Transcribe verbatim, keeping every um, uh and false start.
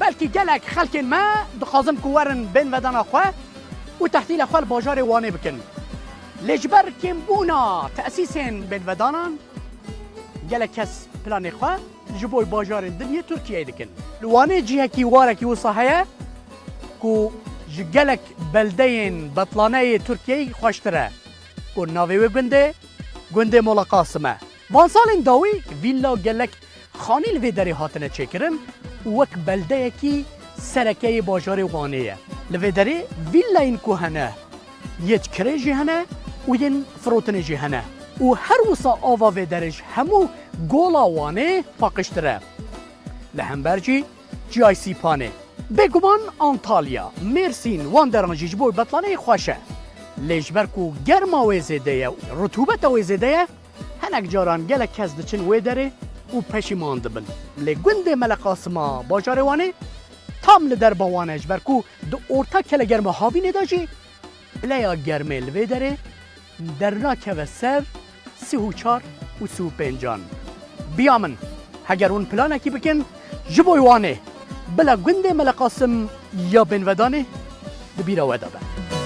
Belkî gelek xelkên me dixwazin ku werin bênvedana xwe û tehtîla xwe li bajarê Wanê bikin. Lê ji ber kêmbûna tesîsên bênvedanan gelek kes planê xwe ji bo bajarên din yê Tirkiyeyê dikin. Li Wanê cihekî warekî wisa heye ku ji gelek beldeyên betlaneyê Tirkiyeyê xweştir e ku navê wê gundê, gundê Mola Qasim e. Van salên dawî vîlla gelek xanî li vê derê hatine çêkirin û wek beldeyekî sereke yê bajarê Wanê ye. Li vê derê vîllayên ku hene, yê kirê jî hene û yên firotinê jî hene. Û her wisa ava vê derê ji hemû gola Wanê paqijtir e. Li hember jî çiyayê Sîpanê. Bêguman Antalya, Mêrsîn, wan deran jî ji bo betlaneyê xweş e. Lê ji ber ku germa wê zêde ye û rutûbeta wê zêde ye, hinek caran gelek kes diçin wê derê û peşîman dibin. Lê gundê Mele Qasima bajarê Wanê tam li derba wan e, ji ber ku di orta kelegerma havînê de jî pileya germê li vê derê dernakeve ser sî û çar û sî û pêncan. Biya min, heger hûn planekî bikin ji bo Wanê, bila gundê Mele Qasim ya bênvedanê di bîra we de be.